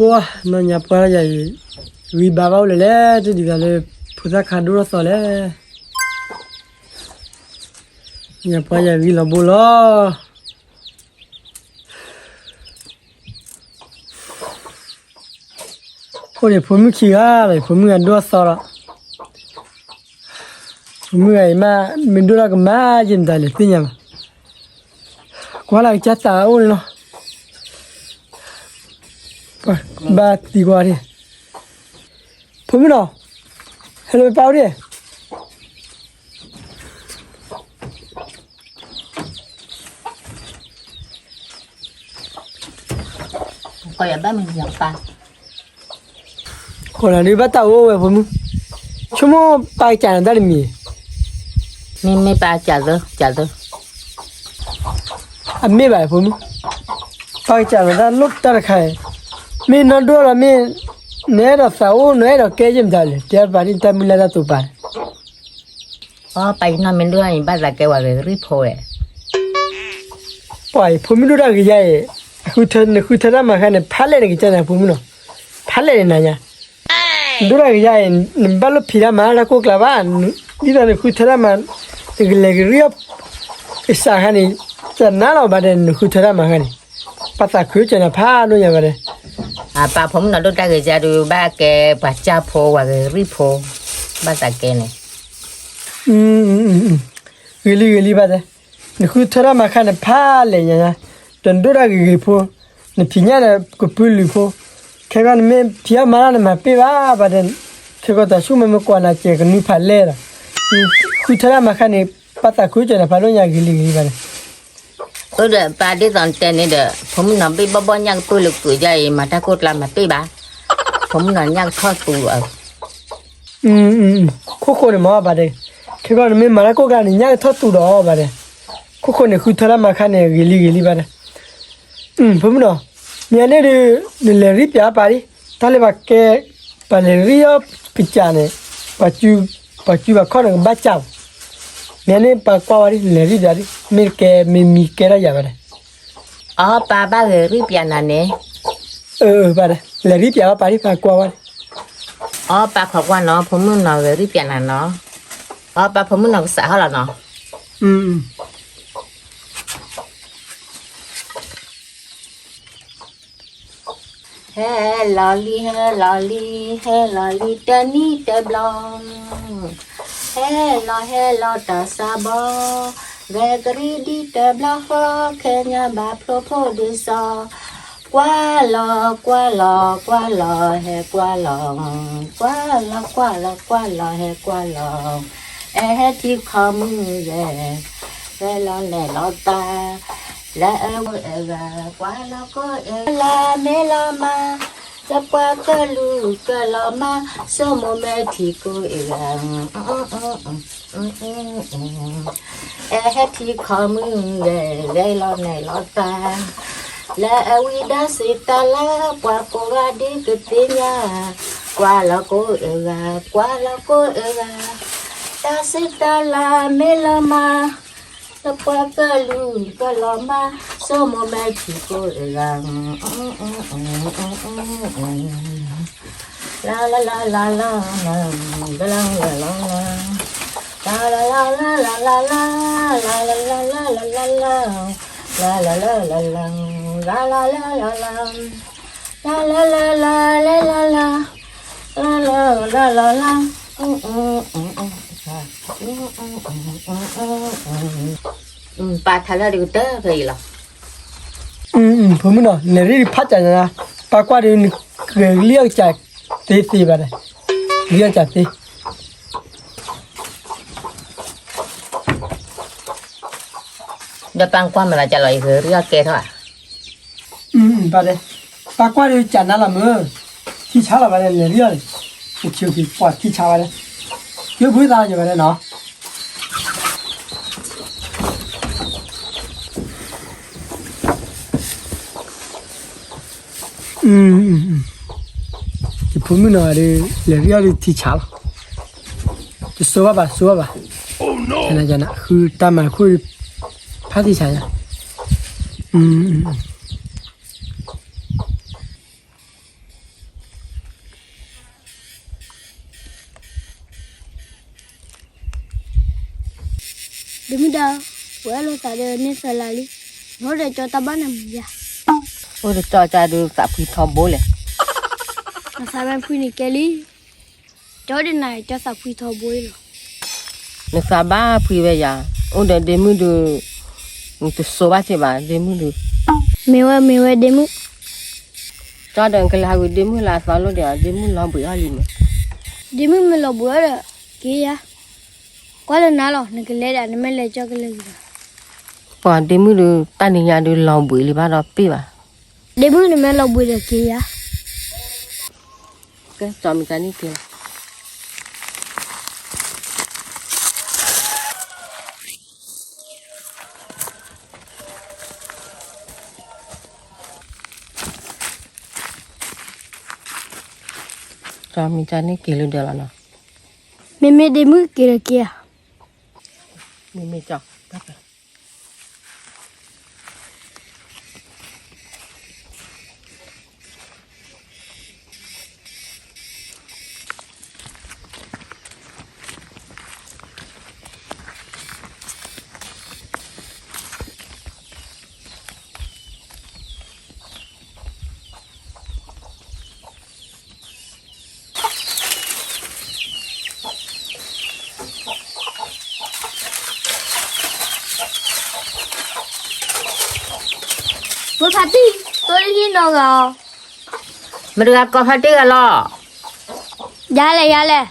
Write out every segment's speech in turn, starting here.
အိၣ်, နီၢ်ညါပှၢ်ယၤအံၤ ဂံၢ်ဘါဘၣ်အိၣ်လၢၤလဲၣ်, တဒ်သိးလၢ ဖိသၣ်ခါဒိၣ်ထီၣ်သီလဲၣ်. ညါပှၢ်ယၤဂံၢ်လီၤဘိလီၤ. အိၣ်န့ၣ်ဖိမုၣ်ခံဂၤလီၤ, ဖိမုၣ်ဂၤဒိၣ်ထီၣ်သီလီၤ. ဖိမုၣ်ဂၤအံၤမး မ့ၢ်ဒိၣ်ထီၣ်ကမၣ်ယဲၢ်မတၤလဲၣ်သ့ၣ်ညါဘၣ်. ကွၢ်လၢကစၢ်သးအိၣ်န့ၣ်လီၤ. ဘၣ်သံကွၢ်ဒံး, ဖိမုၣ်နီၤ, ဟဲလၢပၢ်အိၣ်ဒံး. ကီးယၤဘၣ်မုၢ်ယၤပၢ်, ကီးလီၤဒုးဘၣ်တၢ်အိၣ်ဝဲဖိမုၣ်, ဆိကမိၣ်ပၢ်ကစၢ်နၤတၢ်တမံၤ, မ့မ့ၢ်ပၢ်ကစၢ်သၢ, ကစၢ်သၢ အမ့ၢ်ဘၣ်ဖိမုၣ်, ပၢ်ကစၢ်နၤတၢ်လိၣ်တၢ်တခါအံၤ, မ့ၢ်နီၢ်ဒိၣ်လီၤမ့ၢ်, နအဲၣ်ဒိးသးအိၣ် နအဲၣ်ဒိးကဲယဲၢ်မတၤလဲၣ်, တဲပာ်ဒ်တၢ်မုၢ်လၢ်တၢ်တိာ်ပာ်န့ၣ်. အီ ပၢ်ယနီၢ်မ့ၢ်ဒိၣ်အံၤ ဘၣ်သးကဲဝဲဂ့ၤရံၣ်ဖိဝဲ. ပှၤအံၤ ဖိမုၣ်ဒိၣ်တၢ်ဂ့ၤယါအံၤ, နဃုထၢတၢ်မၤခါန့ၣ် ဖးလဲၣ်န့ၣ်ကစၢ်နၤဖိမုၣ်နီၤ, ဖးလဲၣ်န့ၣ်နၤညါ, နဒိၣ်တၢ်ဂ့ၤယါအံၤ နဘၣ်လိၣ်ဖံးတၢ်မၤတၢ်ကိၢ်ကျါဘၣ်, ဒ်သိးနဃုထၢတၢ်မၤ, နကလဲၤကရံၣ်အီၣ်, ကစၢ်ခါန့ၣ်, ကနၣ်လီၤဘၣ်ဒီး နဃုထၢတၢ်မၤခါန့ၣ်, ပသးခုကစၢ်နၤဖးဒိၣ်ညါဘၣ်ဒီး. အပၢ်ဖိမုၣ်နီၤဒိၣ်တၢ်ဂ့ၤယါဒုး ဘၣ်ကဲပှၤကၢ်ဖိဝဲဂ့ၤရံၣ်ဖိ, ဘၣ်သးကဲန့ၣ် ဂ့ၤလံဂ့ၤလံဘၣ်တဲ, နဃုထၢတၢ်မၤခါန့ၣ်ဖးလဲၣ်ညါညါ, ဒီးနဒိၣ်တၢ်ဂ့ၤဂ့ၤဖိ, နဖံးညၣ်ဒီးကပုာ်လုာ်ဖိ, ခဲကီးနမ့ၢ်ဖံးအီၣ်မၤလီၤနမၤပ့ၢ်ဘၣ်ဘၣ်ဒီး, ခဲကီးတၢ်ဆူၣ်မ့ၢ်မ့ၢ်ကွၢ်နၤစဲးကနုဖးလဲၢ်လီၤ, နဃုထၢတၢ်မၤခါန့ၣ်, ပသးခုကစၢ်နၤဖးဒိၣ်ညါဂ့ၤလံဂ့ၤလံဘၣ်န့ၣ်. အိၣ်ဒီးပၢ်ဒ်သိးနတဲန့ၣ်ဒီး ဖိမုၣ်နီၤဘ့ၣ်ဘီၣ်ဘီၣ်ညၣ်ကပုာ်လုာ်ကပုာ်ယါအံၤ မၤတၢ်ကိၢ်ကျါမၤပ့ၢ်ဘၣ်, ဖိမုၣ်နီၤညၣ်ကထီၣ်သူအီၤ ခိၣ်ဃိန့ၣ်မ့ၢ်ဘၣ်ဒီး, ခဲကီးနမ့ၢ်မၤတၢ်ကိၢ်ကျါန့ၣ် ညၣ်ကထီၣ်သူဒီးအီၤဘၣ်ဒီး, ခိၣ်ဃိန့ၣ်ဃုထၢတၢ်မၤခါန့ၣ် ဂ့ၤလံဂ့ၤလံဘၣ်ဒီး, ဖိမုၣ်နီၤ, မ့ၢ်န့ၣ်ဒုး, နလဲၤရံၣ်ပၠးပၢ်ဒံး, တၢ်လၢပှၤကဲ, ပှၤလဲၤရံၣ်အီၣ်ကစၢ်န့ၣ်, ပှၤစုပှၤခီၣ်န့ၣ်ကဘၣ်စၢ်ဘၣ်, မ့ၢ်န့ၣ်ပှၤကွၢ်ဝဲဒံး နလဲၤရံၣ်ပၠးဒံး မ့ၢ်တကဲမ့ၢ်မံၤကဲထီၣ်ယၤဘၣ်ဒီး အီ ပၢ်ဘၣ်ဂဲၤရံၣ်ပၠးနၤန့ၣ်, ဘၣ်ဒီး လဲၤရံၣ်ပၠးဝဲပၢ်ဒံး ပၢ်ကွၢ်ဝဲန့ၣ်, အီ ပၢ်ခိးကွၢ်နီၤ ဖိမုၣ်နီၤဂဲၤရံၣ်ပၠးနၤနီၤ, အီ ပၢ်ဖိမုၣ်နီၤကစးဟီၣ်လီၤနီၤ. ဟဲလီၤလံ ဟဲလီၤလံ ဟဲလီၤလံတနံၣ်တဘျီ, ဟဲလီၤဟဲလီၤတၢ်ဆါဘီ, ဂဲၤကရံၣ်ဒံးတဘျီဃီ, ခဲညါဘၣ်ဖျိဖိဒ်စီၤ, ကွၢ်လီၤ ကွၢ်လီၤ ကွၢ်လီၤ ဟဲကွၢ်လီၤ, ကွၢ်လီၤ ကွၢ်လီၤ ကွၢ်လီၤ ဟဲကွၢ်လီၤ, အဲၣ်ဟဲထံခီမုၢ်ဂဲၤ ဟဲလီၤနဲၣ်လီၤသး, လၢအဝဲအဂၤ ကွၢ်လီၤကိးအဂၤ လၢမ့ၢ်လီၤမး, လၢပှၤကလုာ်ကလီၤမး, ဆိကမိၣ်မဲာ်ထံကိးအဂၤ, အဲၣ်ဟဲထံခီမုၢ်ဂဲၤ ဟဲလီၤနဲၣ်လီၤသး, လၢအဝံဒၣ်စံးတၢ်လၢ ပှၤကိးဂၤဒဲးကသ့ၣ်ညါ, ကွၢ်လီၤကိးအဂၤ ကွၢ်လီၤကိးအဂၤ, တၢ်စံးတၢ်လၢမ့ၢ်လီၤမး, လၢပှၤကလုာ်ကလီၤမး, ဆိကမိၣ်မဲာ်ထံကိးအဂၤ, လၢလၢလၢလၢလၢ, လၢလၢလၢလၢလၢ, လၢလၢလၢလၢလၢ, လၢလၢလၢလၢလၢ, လၢလၢလၢလၢလၢ, လၢလၢလၢလၢလၢ, လၢလၢလၢလၢလၢလၢ, လၢလၢလၢလၢလၢ, ပၢ်ထါလၢ ဒုးကတၢၢ်ဖဲအံၤလီၤ. ဖိမုၣ်နီၤ လဲၤရံၣ်ဖးစၢ်ညါ, ပၢ်ကွၢ်ဒီးနဂဲၤလံအီၣ်ကစၢ်သ့သ့ဘၣ်ဒီး, ဂဲၤလံအီၣ်ကစၢ်သ့, ဒီးပၢ်ကွၢ်မၤသးကၢ်လီၤ ယဂဲၤရံၣ်အီၣ်ကဲထီၣ်ဧါ. ဘၣ်ဒီး, ပၢ်ကွၢ်ဒီးကၢ်နၤလီၤမုၢ်, ထံဆါလီၤဘၣ်ဒီး လဲၤရံၣ်အီၣ်န့ၣ်, ပှၤထံဆါဘၣ်ဒီး, ကၢ်ဘုသးလီၤယဘၣ်ဒီးနီၤ. ယဖိမုၣ်နီၤဒီး လဲၤရံၣ်အီၣ်ဒီးထံဆါလီၤ, တစိဘၣ်ဘၣ် စိဘၣ်ဘၣ်, ဃုတၢ်မၤခိၣ်ဒီး ဖးထံဆါယၤ. ဒ့မုၣ်ဒါ, ပှၤအဲၣ်လိာ်သးဒီးန့ၢ်သၢလါလံ, နအိၣ်ဒီးကၠီတၢ်ဘၣ်နမုာ်ယၤ. အိၣ်ဒီးကၠီကၠီဒုးသးဖှံထီဘိလဲၣ်. နသးမ့ၢ်ဖှံန့ၣ်ကဲလံ, ကၠီဒုးနၤကၠီသးဖှံထီဘိလီၤ. နသးဘၣ်ဖှံဝဲယၤ, အိၣ်ဒီးဒ့မုၣ်ဒုး, နတစိဘၣ်က့ၤဘၣ်ဒ့မုၣ်ဒုး. မ့ၢ်ဝဲ မ့ၢ်ဝဲဒ့မုၣ်. ကၠီဒီးနကလဲၤဟးဝံၤဒ့မုၣ်လၢအသီလိၣ်ဒီး ဒ့မုၣ်လီၤဘှံးအီၤလံမး. ဒ့မုၣ်မ့ၢ်လီၤဘှံးအီၤဒီး က့ၤယၤ. ကွၢ်လၢနၤလီၤ နကလဲၤဒီးနမ့ၢ်လဲၤကၠီကလဲၤဂ့ၤဘၣ်. ပှၤဒ့မုၣ်ဒုး တၢ်နံၤညါဒုးလီၤဘှံးလံဘၣ်ဒီးပ့ၢ်ဘၣ်. ဒ့မုၣ်နမ့ၢ်လီၤဘှံးဒီးက့ၤယၤ. ကဲကၠီမ့ၢ်တၢ်န့ၣ်က့ၤလီၤ. ကၠီမ့ၢ်တၢ်န့ၣ်က့ၤလၢဒဲးလီၤနီၤ. မ့မ့ၢ်ဒ့မုၣ်က့ၤဒီးက့ၤဧါ. မ့မ့ၢ်ကၠီ, ဖိဖါတံၢ်, တိၢ်လံဟံၣ်နီၢ်ဂၤအီၤ. မတၤတဂၤကိးဖါတံၢ်ဂၤလီၤ. ယၤလဲၣ် ယၤလဲၣ်,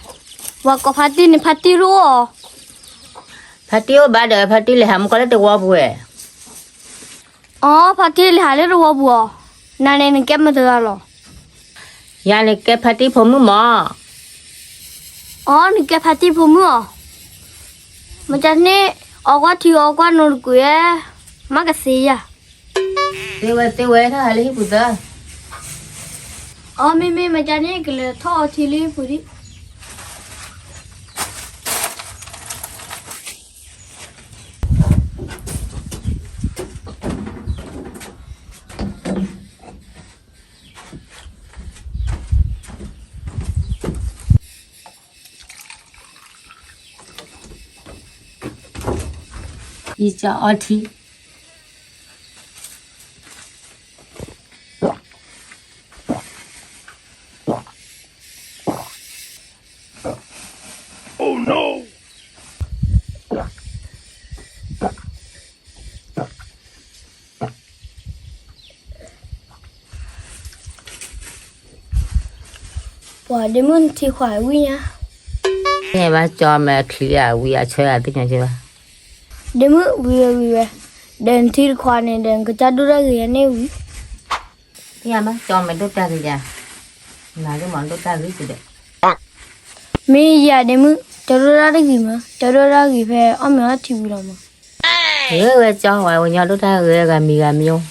ပှၤကိးဖါတံၢ်န့ၣ် ဖါတံၢ်တအိၣ်အီၤ. ဖါတံၢ်အိၣ်ဘၣ်ဒီး ဖါတံၢ်လဲၤဟးမူကီၢ်လၢတဝီပူၤဝဲ. အီ ဖါတံၢ်လဲၤဟးလၢတဝီပူၤအီၤ. နၤန့ၣ်နကဲမတၤတဂၤလီၤ. ယၤန့ၣ်ကဲဖါတံၢ်ဖိမုၣ်မး. အီ နကဲဖါတံၢ်ဖိမုၣ်အီၤ. မတၤန့ၣ် အီကွၢ်ထံအီကွၢ်နိတကွံာ်, မ့ၢ်ကသ့ယၤ. သ့ဝဲသ့ဝဲ ထီၣ်ဟးလၢဟံၣ်ပူၤသၢ. အီ မ့မ့ၢ်မတၤန့ၣ် ကလဲၤထီၣ်အီထံလၢဟံၣ်ပူၤဒံး. ယကအီထံ. ပှၤဒ့မုၣ်နထံခွးဝံၣ်ညါ. န့ၣ်ဘၣ်ကၠီမ့ၢ်ချံအဝံၣ်အဆၢအသ့ၣ်ညါက့ဘၣ်. ဒ့မုၣ်ဝံၤဝဲဝံၤဝဲ, ဒီးနထံတခွးန့ၣ်ဒီး နကစၢ်ဒိၣ်တၢ်ဂ့ၤယၤန့ၣ်ဝံၤ. မ့ၢ်ဘၣ်ကၠီမ့ၢ်ဒိၣ်တၢ်ဂ့ၤယၤ, နၤဒ်မ့ၢ်ဒိၣ်တၢ်ဂ့ၤကဒီး. မ့ၢ်ယၤဒ့မုၣ် ကၠီဒိၣ်တၢ်တဂ့ၤမး, ကၠီဒိၣ်တၢ်ဂ့ၤဖဲအီၣ်မ့ၤအီထံဝံၤလီၤမး. ဂ့ၤဝဲကၠီဝဲ ဝဲညီဒိၣ်တၢ်ဂ့ၤဂၤမံၤဂၤမံၤအိၣ်.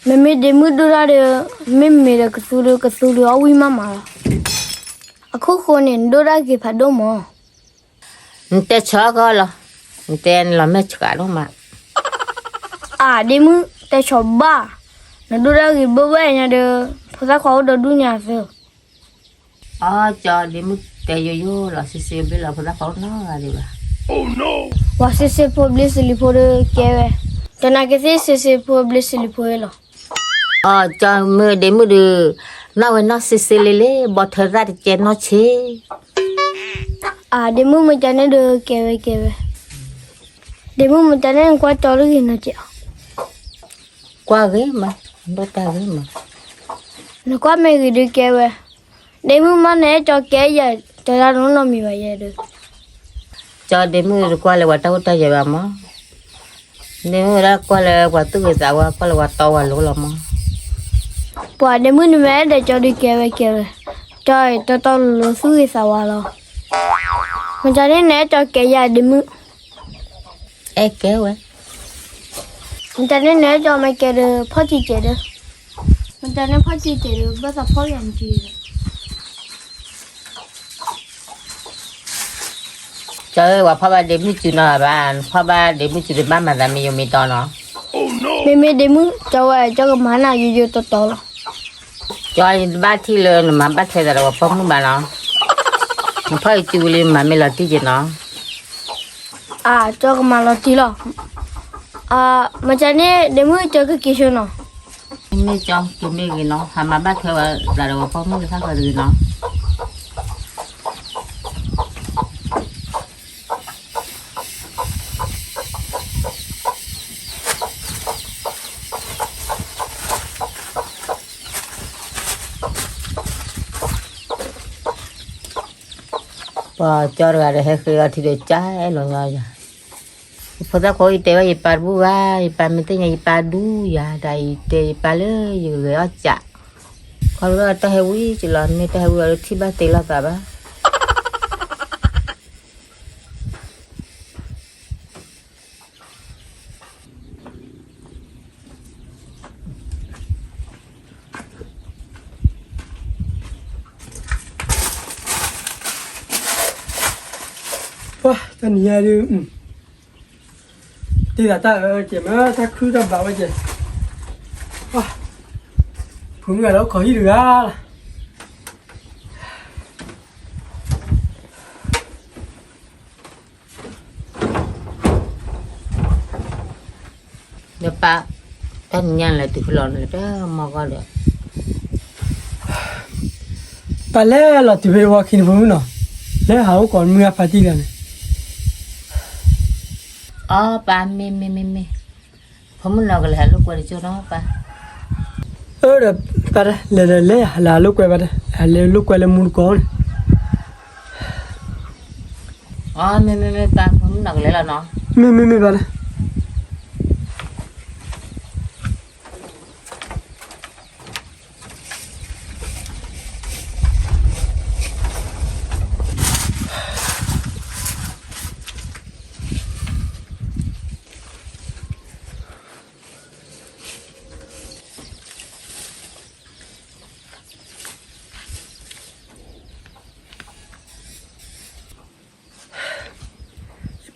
မ့မ့ၢ်ဒ့မုၣ်ဒိၣ်တၢ်ဒီး, မ့မ့ၢ်ဒီးကသူဒီးကသူဒီးအီၣ်ဝံၣ်မးမးလီၤ. အခိၣ်ဃိန့ၣ် နဒိၣ်တၢ်ဂ့ၤဖးဒိၣ်မး. နတဲဆၢကီၢ်လီၤ, နတဲနလီၤမဲာ်ဆှးဒိၣ်မး. အၢ ဒ့မုၣ် တဲဆၢဘၣ်, နဒိၣ်တၢ်ဂ့ၤဘၣ်ဝဲညါဒီး, ဖိသၣ်ခွါအိၣ်ဒီးဒူၣ်ညါသၢ. အၢ ကၠီဒ့မုၣ်တဲယိယိလီၤ စ့စ့ဘျ့လီၤ ဖိသၣ်ခွါအိၣ်နီတဂၤဒံးဘၣ်. ပှၤစ့စ့ဖိဘျ့စလံၤဖိဒီးကဲဝဲ, တနာ်က့သ့ၣ်စ့စ့ဖိဘျ့စလံၤဖိလီၤ. အၢ ကၠီမ့ၢ်ဒ့မုၣ်ဒီး, နီၢ်ဝဲနီၢ်စ့စ့လ့လ့, ဘီထၢသၣ်တကဲနီၢ်ဆ့. အၢ ဒ့မုၣ်မ့ၢ်ကန့ၣ်ဒီးကဲဝဲကဲဝဲ, ဒ့မုၣ်မ့ၢ်ကန့ၣ်နကွၢ်ကၠီတဂ့ၤနီတစဲး. ကွၢ်ဂ့ၤမး, ဒိၣ်တၢ်ဂ့ၤမး. နကွၢ်မ့ၢ်ဂ့ၤဒီးကဲဝဲ, ဒ့မုၣ်မ့ၢ်နအဲၣ်ကၠီကဲယၤ, ကၠီတၢ်တနီၣ်နီတမံၤဘၣ်ယဲဒီး. ကၠီဒ့မုၣ်တကွၢ်လၢပှၤတၢ်အိၣ်တၢ်ယဲၤဘၣ်မး, ဒ့မုၣ်ဒၣ်ကွၢ်လၢပှၤသူၣ်ဂ့ၤသးဝါ ကွၢ်လၢပှၤတီပှၤလိၤလီၤမး. ပှၤဒ့မုၣ်နမ့ၢ်အဲၣ်ဒီးကၠီဒီးကဲဝဲကဲဝဲ, ကၠီအံၤတီတီလိၤလိၤသူၣ်ဂ့ၤသးဝါလီၤ. မ့ၢ်ကန့ၣ်နအဲၣ်ကၠီကဲယၤဒ့မုၣ်. အဲၣ်ကဲဝဲ. မ့ၢ်တၢ်န့ၣ်နအဲၣ်ကၠီမ့ၢ်ကဲဒီး ဖီၣ်စံးကဲးဒီး, မ့ၢ်တၢ်န့ၣ်ဖီၣ်စံးကဲးဒီး ဘၣ်သးဖီၣ်ယၤမ့ၢ်ကဲဒီး. ကၠီဧၢ ပှၤဖီၣ်ဘၣ်ဒ့မုၣ်စုနီၤဘၣ်, နဖီၣ်ဘၣ်ဒ့မုၣ်စုဒီးဘၣ်မၤသးမ့ၢ်ယိၤမ့ၢ်တီနီၤ. မ့မ့ၢ်ဒ့မုၣ် ကၠီဝဲကၠီကမၤနၤယိယိတီတီလီၤ. ကၠီယတဘၣ်ထံၣ်လၢနမၤဘၣ်ထွဲသးဒီးပှၤပိာ်မုၣ်ဘၣ်နီၤ, နဖီၣ်အံၤစုဝံၤလံမၤမ့ၢ်လီၤတံၢ်က့ၤနီၤ. အကၠီကမၤလီၤတံၢ်လီၤ. မၤကန့ၣ် ဒ့မုၣ်ကၠီကက့ၤဆိနီၤ. မ့ၢ်ကၠီက့ၤမ့ၢ်ဂ့ၤနီၤ, ဟးမၤဘၣ်ထွဲဝဲ သးဒီးပှၤပိာ်မုၣ်ကသၣ်ဃၢတဂ့ၤနီၤ. ပှၤကၠီတဂၤဒီးဟဲဃ့အီထံဒီးကၠီအဲၣ်လီၤညီယၤ. ယဖိသၣ်ခိၣ်ယတဲဘၣ်ယပၢ်တဘူၣ်ဂၤ, ယပၢ်မ့ၢ်သ့ၣ်ညါယပၢ်ဒူယၤ, ဒီးယတဲယပၢ်လၢယဂဲၤအီၣ်ကး. ခီဖျိတၢ်ဟဲဝံၤကလီၤ, မ့ၢ်တၢ်ဟဲဝံၤအီၤဒီးထံၣ်ဘၣ်တ့လီၤသးဘၣ်. ပှၤတနံၤညါဒုး တ့သးတၢ်အၢကဲးမး တၢ်ခုၣ်တၢ်ဘၣ်ဝဲကဲး. ပှၤ ဖိမုၣ်ဂၤလၢအိၣ်ခိးဟံၣ်တဂၤလီၤ. ဒီးပၢ် တၢ်နံၤညါလဲၤတုၤဖဲလဲၣ်န့ၣ် တမီၢ်ကီၢ်ဒီး ပၢ်လဲၤလီၤတုၤဖဲတဝီခံန့ၣ် ဖိမုၣ်နီၤ, လဲၤဟးအိၣ်ကိးမုၢ်ဂၢ်ဖါတံၢ်လၢန့ၣ်. အီ ပၢ် မ့ၢ် မ့ၢ် မ့ၢ် မ့ၢ် ဖိမုၣ်နီၤကလဲၤဟးလိာ်ကွဲတကၠိနီၤပၢ်. အၢ ဒီးပၢ်တဲ လဲၤ လဲၤ လဲၤ လဲၤဟးလိာ်ကွဲဘၣ်တဲ, ဟးလဲၤလိာ်ကွဲလၢမူတကိးန့ၣ်. အီ မ့ၢ် မ့ၢ် မ့ၢ် ပၢ် ဖိမုၣ်နီၤကလဲၤလီၤနီၤ. မ့ၢ် မ့ၢ် မ့ၢ် ပၢ်တဲ. ယ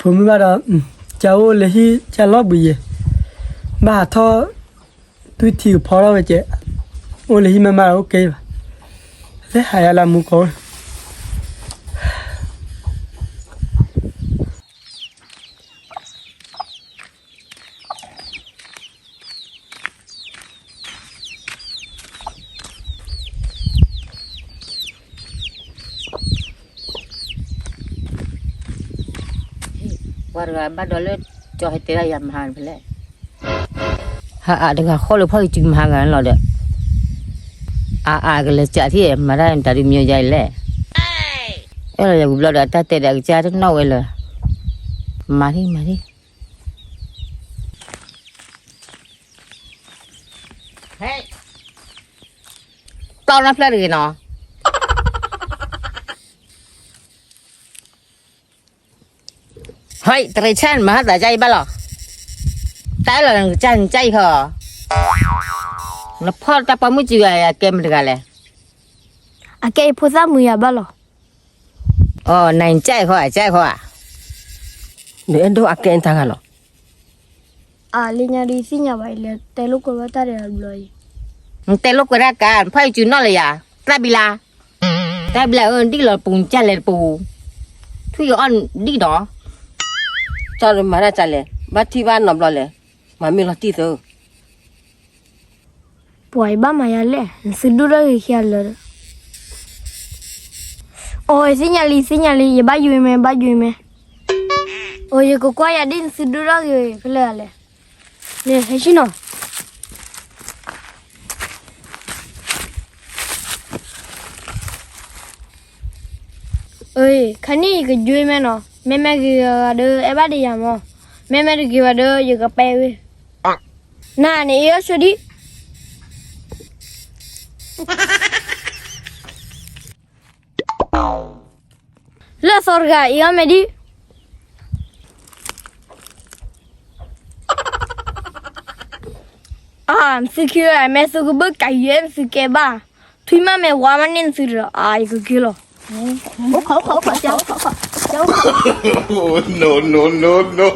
ဖိမုၣ်ဘၣ်ဒီး ကအိၣ်လၢဟံၣ်ကလီၤဘှံးယဲၢ်, ဘၣ်ဟးထီၣ် သွံၣ်ထံကဖီထီၣ်ဝဲကဲး, အိၣ်လၢဟံၣ်မ့ၢ်မးအိၣ်ကဲဘၣ်, လဲၤဟးယါလၢမူကီၢ်. ပှၤတဂၤဘၣ်ဒီးလၢ ကၠီဟဲတဲဒၣ်ယၤမဟါဖဲလဲၣ်. ဟးအါတဂၤဃီလၢဖီၣ်ကစုမဟါဂၤန့ၣ်လီၤဒီး, အါအါကလဲၤကးထံၣ်မၤတၢ်တၢ်ဒုးမံယါအံၤလဲၣ်. အဲၣ်လီၤယၤဝံၤဘျီဒီး တၢ်တဲဒီးအကစၢ်တနီၣ်ဝဲလၢၤ, မၤထံၣ်မၤထံၣ် ဟဲ တီၢ်နီၢ်ဖျၢၣ်တဂ့ၤနီၤ. ဟဲ တရံးဆၣ် မၤဟးသးကၢ်အံၤဘၣ်လီၤ. တၢ်လီၤနကစၢ်နကၢ်အံၤခီ, နဖီၣ်တၢ်ပိာ်မုၣ်စုဂၤအကဲမတဂၤလဲၣ်. အကဲအံၤဖိသၣ်မုာ်ယၤဘၣ်လီၤ. အိ နကၢ်အံၤခီ အကၢ်အံၤခီဧါ. နအဲၣ်ဒိးအကဲအံၤတၢ်ဂၤလီၤ. အလံညါဒ်သ့ၣ်ညါဘၣ်အံၤ လဲၤတဲလိာ်ကွဲဝဲတၢ်ဒီးအဘျီအံၤ, နတဲလိာ်ကွဲတၢ်ကါ နဖီၣ်အံၤစုနီၣ်လၢယၤ, တၢ်ဘံလါ, တၢ်ဘံလါအၢ ဒံၣ်လီၤပူၤ နကၢ်လဲၤတပူၤ, ထွံၣ်ကအီၣ်ဒံၣ်ဒီး, တၢ်မၤတၢ်ကၢ်လဲၣ် ဘၣ်ထံၣ်ဘၣ်နီတဘျီလဲၣ်, မၤမ့ၢ်လီၤတံၢ်သၢ ပှၤယဘၣ်မၤယၤလဲၣ်, နသုဒိၣ်ထီၣ်ဂ့ၤခံဂၤလၢာ်ဒီး, အိ ယသ့ၣ်ညါလံ သ့ၣ်ညါလံ ယဘၣ်ယွံမဲ ဘၣ်ယွံမဲ, အိ ယကကွၢ်ယၤဒ်နသုဒိၣ်ထီၣ်ဂ့ၤဖဲလဲၣ်ဂၤလဲၣ်, န့ၣ်ဟဲဆံနီၤ. အ့ ခါနံၣ်ယကယွံမဲနီၤ, မ့မ့ၢ်ဂ့ၤဂၤဒီး အဲၣ်ဘၣ်ဒံးယၤမး, မ့မ့ၢ်တဂ့ၤဘၣ်ဒီး ယကပဲဝဲ, နၤန့ၣ် အ့ၣ်အီၣ်ဆိဒံး လၢအသီတဂၤ အ့ၣ်အီၣ်မဲဒံး, အါ နသုခံဂၤ မ့ၢ်သုကဘၣ်ကယဲၢ် နသုကဲဘၣ်, ထွံၣ်မးမ့ၢ်ဝါမးန့ၣ်နသုဒီး အါ ယကက့ၤလီၤ. အိၣ်ခိး အိၣ်ခိး အိၣ်ခိး ကၠီ အိၣ်ခိး ကၠီ အိၣ်ခိး No, no, no, no.